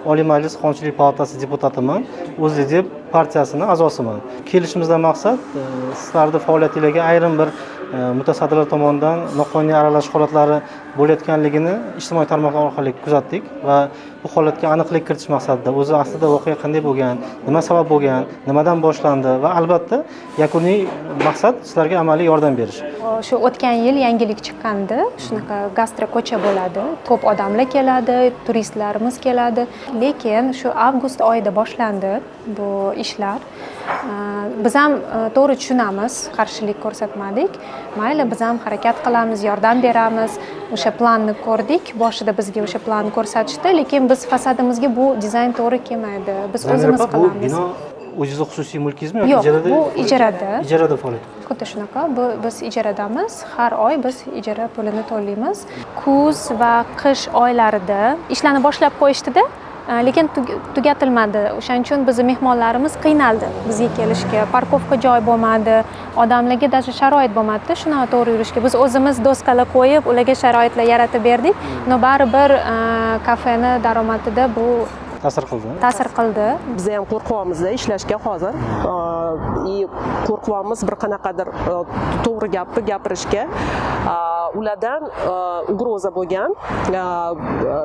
Oliy Majlis Qonunchilik palatasi deputatiman, O'zLiDeP partiyasini a'zosiman. Kelishimizdan maqsad sizlarni faoliyatinglarga ayrim bir mutasaddilar tomonidan noqonuniy aralashish holatlari bo'layotganligini ijtimoiy tarmoqlar orqali kuzatdik va bu holatga aniqlik kiritish maqsadida, o'zi aslida voqea qanday bo'lgan, nima sabab bo'lgan, nimadan boshlandi va albatta yakuniy maqsad sizlarga amaliy yordam berish. Shu o'tgan yil yangilik chiqqandi, shunaqa gastro ko'cha bo'ladi, ko'p odamlar keladi, turistlarimiz keladi. Lekin shu avgust oyida boshlandi bu ishlar. Biz ham to'g'ri tushunamiz, qarshilik ko'rsatmadik. Mayli, biz ham harakat qilamiz, yordam beramiz. O'sha planni ko'rdik, boshida bizga o'sha planni ko'rsatishdi, lekin biz fasadimizga bu dizayn to'g'ri kelmaydi, biz o'zimiz Zamira opa, bu qilamiz. bino o'zingizni xususiy mulkingizmi yoki Yo'q, ijarada? bu ijarada. Ijarada faoliyat. Xuddi shunaqa, bu biz ijaradamiz, har oy biz ijara pulini to'laymiz. Kuz va qish oylarida ishlarni boshlab qo'yishdida, lekin tugatilmadi. O'shaning uchun bizni mehmonlarimiz qiynaldi bizga kelishga, парковка joy bo'lmadi, odamlarga даже sharoit bo'lmadida shunaqa to'g'ri yurishga. Biz o'zimiz doskalar qo'yib, ularga sharoitlar yaratib berdik, но baribir kafeni daromadida bu ta'sir qildi. Ta'sir qildi. Biz ham qo'rqyapmizda ishlashga hozir и qo'rqyapmiz bir qanaqadir to'g'ri gapni gapirishga. Ulardan угроза bo'lgan: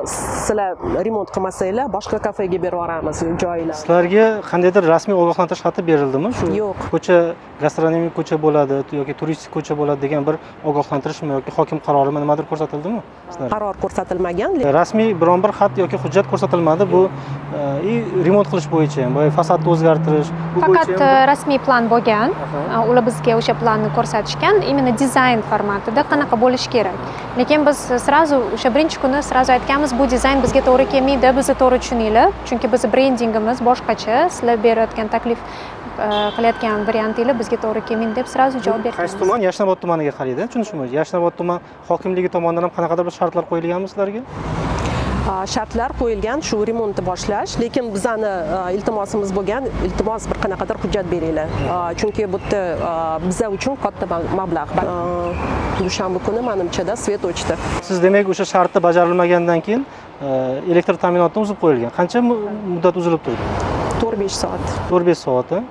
sizlar remont qilmasanglar, boshqa kafega berib yuboramiz joylar. Sizlarga qandaydir rasmiy ogohlantirish xati berildimi shu Yo'q. ko'cha gastronomik ko'cha bo'ladi yoki turistik ko'cha bo'ladi degan bir ogohlantirishmi yoki hokim qarorimi, nimadir ko'rsatildimi sizlarga? Qaror ko'rsatilmagan. Rasmiy biron bir xat yoki hujjat ko'rsatilmadi bu и remont qilish bo'yicha ham, boya fasadni o'zgartirish, bu Faqat bo'yicha ham rasmiy plan bo'lgan. Ular bizga o'sha planni ko'rsatishgan, именно dizayn formatida qanaqa bo'lishi kerak. Lekin biz сразу o'sha birinchi kuni сразу aytganmiz, bu dizayn bizga to'g'ri kelmaydi, bizni to'g'ri tushuninglar, chunki bizni brendingimiz boshqacha, sizlar berayotgan, taklif qilayotgan variantinglar bizga to'g'ri kelmaydi deb сразу javob Qaysi berganmiz. tuman? Yashnobod tumaniga qaraydi, tushunishim bo'yicha. Yashnobod tuman hokimligi tomonidan ham qanaqadir bir shartlar qo'yilganmi sizlarga? Shartlar qo'yilgan, shu remontni boshlash, lekin bizani iltimosimiz bo'lgan: iltimos, bir qanaqadir hujjat beringlar, chunki bu yerda biza uchun katta mablag'. Dushanba kuni manimchada свет o'chdi. Siz demak o'sha shartni bajarilmagandan keyin elektr ta'minotidan uzib qo'yilgan. Qancha muddat uzilib turdi? 4-5 soat. 4-5 soat, a?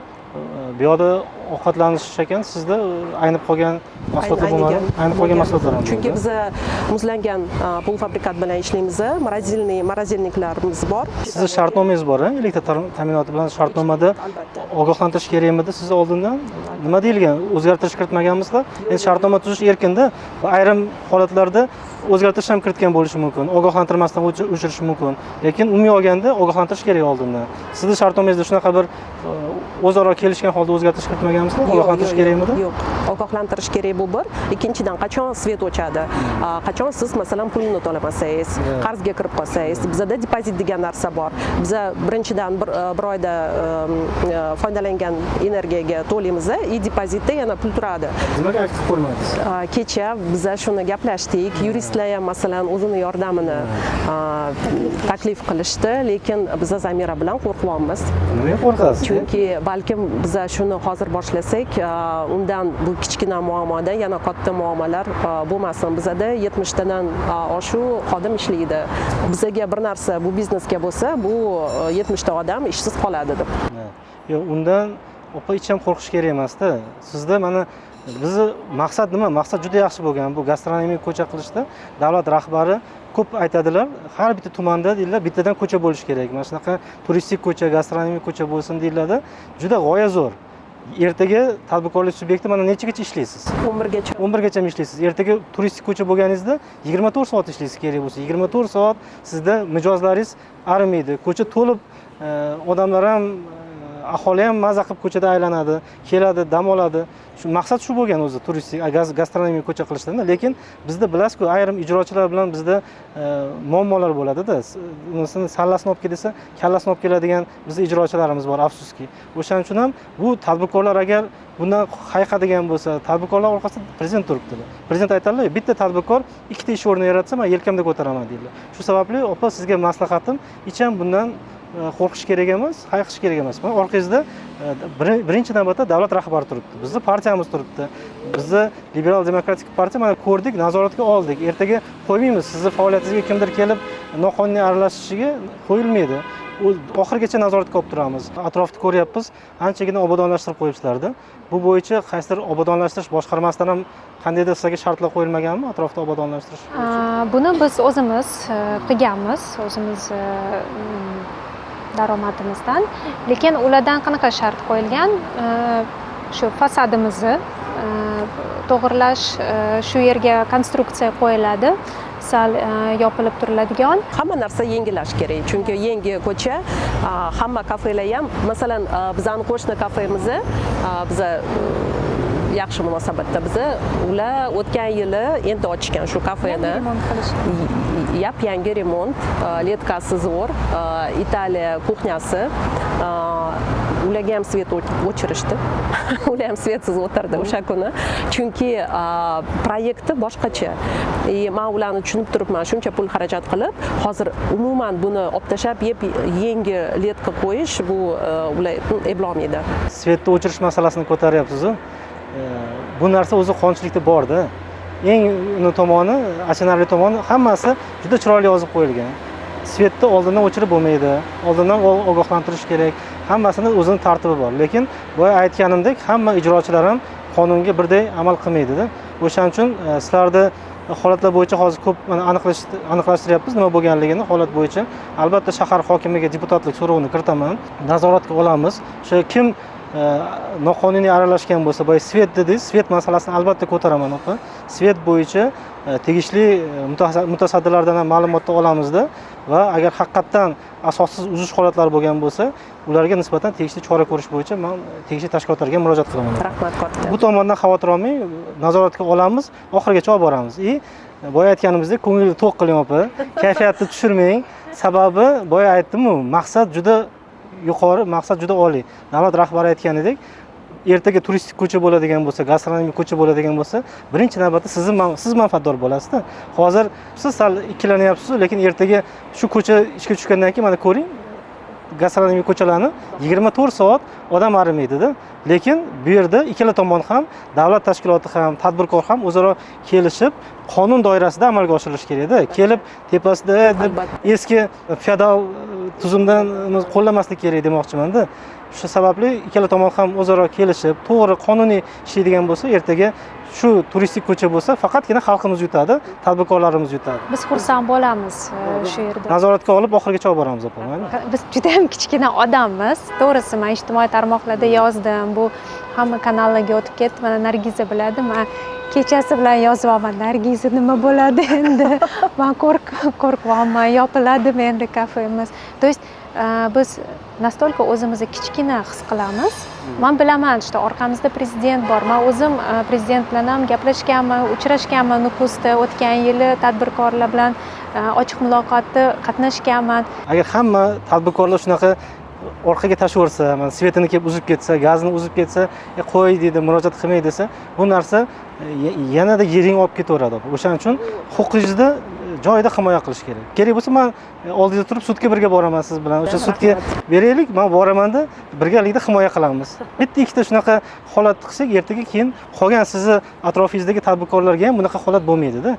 Bu yoqda ovqatlanish ekan, sizda aynib qolgan mahsulotlar bo'lmadi? Aynib qolgan Bo'lgan. Mahsulotlar ham Chunki bo'ldi. biza muzlangan полуфабрикат bilan ishlaymiz, морозильный, морозильник larimiz bor. Sizni shartnomangiz bor, a, elektr ta'minoti bilan? Shartnomada Albatta. ogohlantirish kerakmidi sizni oldindan? Nima deyilgan? O'zgartirish kiritmaganmisizlar? Endi shartnoma tuzish erkinda va ayrim holatlarda o'zgartirish ham kiritgan bo'lishi mumkin, ogohlantirmasdan o'chirishi mumkin, lekin umumiy olganda ogohlantirish kerak oldindan. Sizni shartnomangizda shunaqa bir o'zaro kelishgan holda o'zgartirish kiritmaganmisizlar? Yo'q, Ogohlantirish yo'q, kerakmidi? Yo'q, ogohlantirish kerak, bu bir. Ikkinchidan, qachon свет o'chadi, qachon siz, masalan, pulini to'lamasangiz, qarzga kirib qolsangiz. Bizada depozit degan narsa bor. Biza birinchidan bir oyda foydalangan energiyaga to'laymiz и depozitda yana pul turadi. Nimaga akt qilib qo'ymadingiz? Kecha biza shuni gaplashdik, yuristlar ham, masalan, o'zini yordamini taklif qilishdi, lekin biza Zamira bilan qo'rqyapmiz. Nimaga qo'rqasiz? Chunki balkim biza shuni hozir boshlasak, undan bu kichkina muammodan yana katta muammolar bo'lmasin. Bizada 70 tadan oshiq xodim ishlaydi. Bizaga bir narsa, bu biznesga bo'lsa, bu 70 ta odam ishsiz qoladi deb. Ha. Yo'q, undan, opa, hech ham qo'rqish kerak emasda. Sizda mana bizni maqsad nima? Maqsad juda yaxshi bo'lgan. Bu gastronomik ko'cha qilishda davlat rahbari ko'p aytadilar, har bitta tumanda, deydilar, bittadan ko'cha bo'lishi kerak, mana shunaqa turistik ko'cha, gastronomik ko'cha bo'lsin, deyiladi. Juda g'oya zo'r. Ertaga tadbirkorlik subyekti, mana nechagacha ishlaysiz? 11gacha. 11gacha ishlaysiz. Ertaga turistik ko'cha bo'lganingizda 24 soat ishlaysiz kerak bo'lsa. 24 soat sizda mijozlaringiz arimaydi, ko'cha to'lib, odamlar ham, aholi ham maza qilib ko'chada aylanadi, keladi, dam oladi. Shu maqsad shu bo'lgan o'zi turistik gastronomik ko'cha qilishdan. Lekin bizda, bilasizku, ayrim ijrochilar bilan bizda muammolar bo'ladida. Unisini sallasini olib kel desa, kallasini olib keladigan bizni ijrochilarimiz bor, afsuski. O'shaning uchun ham bu tadbirkorlar agar bundan hayiqadigan bo'lsa, tadbirkorlar orqasida prezident turibdi. Prezident aytadilar, bitta tadbirkor ikkita ish o'rni yaratsa, man yelkamda ko'taraman, deydilar. Shu sababli, opa, sizga maslahatim, hech ham bundan qo'rqish kerak emas, hayiqish kerak emas. Mana orqangizda birinchi navbatda davlat rahbari turibdi, bizni partiyamiz turibdi, bizni Liberal demokratik partiya. Mana ko'rdik, nazoratga oldik. Ertaga qo'ymaymiz, sizni faoliyatingizga kimdir kelib noqonuniy aralashishiga qo'yilmaydi. Oxirigacha nazoratga olib turamiz. Atrofni ko'ryapmiz, anchagina obodonlashtirib qo'yibsizlarda. Bu bo'yicha qaysidir obodonlashtirish boshqarmasidan ham qandaydir sizlarga shartlar qo'yilmaganmi atrofni obodonlashtirish bo'yicha? Buni biz o'zimiz qilganmiz, o'zimiz daromadimizdan. Lekin ulardan qanaqa shart qo'yilgan? Shu fasadimizni to'g'irlash, shu yerga konstruksiya qo'yiladi, sal yopilib turiladigan. Hamma narsa yengillash kerak, chunki yangi ko'cha, hamma kafelar ham, masalan, bizani qo'shni kafemizni, biza yaxshi munosabatda, biza ular o'tgan yili endi ochishgan shu kafeni. Remont qilishgan. Yap yangi remont, летка si zo'r, Italiya кухня si, ularga ham свет o'chirishdi, ular ham свет siz o'tirdi o'sha kuni, chunki proyekti boshqacha. И man ularni tushunib turibman, shuncha pul xarajat qilib, hozir umuman buni olib tashlab, yep yangi летка qo'yish, bu ular eplolmaydi. Свет ni o'chirish masalasini ko'taryapsizu. Bu narsa o'zi qonunchilikda borda. Eng uni tomoni, achinarli tomoni, hammasi juda chiroyli yozib qo'yilgan. Свет ni oldindan o'chirib bo'lmaydi, oldindan ogohlantirish kerak, hammasini o'zini tartibi bor. Lekin boya aytganimdek, hamma ijrochilar ham qonunga birdek amal qilmaydida. O'shaning uchun sizlarni holatlar bo'yicha hozir ko'p mana aniqlashtiryapmiz nima bo'lganligini. Holat bo'yicha albatta shahar hokimiga deputatlik so'rovini kiritaman, nazoratga olamiz. O'sha kim noqonuniy aralashgan bo'lsa, boya свет dedingiz, свет masalasini albatta ko'taraman, opa. Свет bo'yicha tegishli mutasaddilardan ham ma'lumotni olamizda va agar haqiqatdan asossiz uzish holatlari bo'lgan bo'lsa, ularga nisbatan tegishli chora ko'rish bo'yicha man tegishli tashkilotlarga murojaat qilaman. Rahmat katta. Bu tomondan xavotir olmang, nazoratga olamiz, oxirigacha olib boramiz. И boya aytganimizdek, ko'ngilni to'q qiling, opa, kayfiyatni tushirmang. Sababi boya aytdimu, maqsad juda yuqori, maqsad juda oliy. Davlat rahbari aytganidek, ertaga turistik ko'cha bo'ladigan bo'lsa, gastronomik ko'cha bo'ladigan bo'lsa, birinchi navbatda siz manfaatdor bo'lasizda. Hozir siz sal ikkilanyapsiz, lekin ertaga shu ko'cha ishga tushgandan keyin, mana ko'ring, gastronomik ko'chalarni 24 soat odam arimaydida. Lekin bu yerda ikkala tomon ham, davlat tashkiloti ham, tadbirkor ham o'zaro kelishib, qonun doirasida amalga oshirilishi kerakda. Kelib tepasida deb eski feodal tuzumdan qo'llamaslik kerak demoqchimanda. Shu sababli ikkala tomon ham o'zaro kelishib, to'g'ri, qonuniy ishlaydigan bo'lsa, ertaga shu turistik ko'cha bo'lsa, faqatgina xalqimiz yutadi, tadbirkorlarimiz yutadi. Biz xursand bo'lamiz shu yerda. Nazoratga olib, oxirigacha olib boramiz, opa, mayli. Biz juda ham kichkina odammiz, to'g'risi. Man ijtimoiy tarmoqlarda yozdim, bu hamma kanallarga o'tib ketdi. Mana Nargiza biladi, man kechasi bilan yozyapman: "Nargiza, nima bo'ladi endi? Man qo'rqyapman, yopiladimi endi kafemiz?" То есть biz настолько o'zimizni kichkina his qilamiz. Man bilaman, что orqamizda prezident bor. Man o'zim prezident bilan ham gaplashganman, uchrashganman Nukusda o'tgan yili, tadbirkorlar bilan ochiq muloqotda qatnashganman. Agar hamma tadbirkorlar shunaqa orqaga tashlaversa, mana свет ini kelib uzib ketsa, gazini uzib ketsa, qo'y deydi, murojaat qilmay desa, bu narsa yanada yiring olib ketaveradi. O'shaning uchun huquqingizni joyida himoya qilish kerak. Kerak bo'lsa, man oldingizda turib sudga birga boraman siz bilan. O'sha sudga beraylik, man boramanda, birgalikda himoya qilamiz. Bitta ikkita shunaqa holat qilsak, ertaga keyin qolgan sizni atrofingizdagi tadbirkorlarga ham bunaqa holat bo'lmaydida.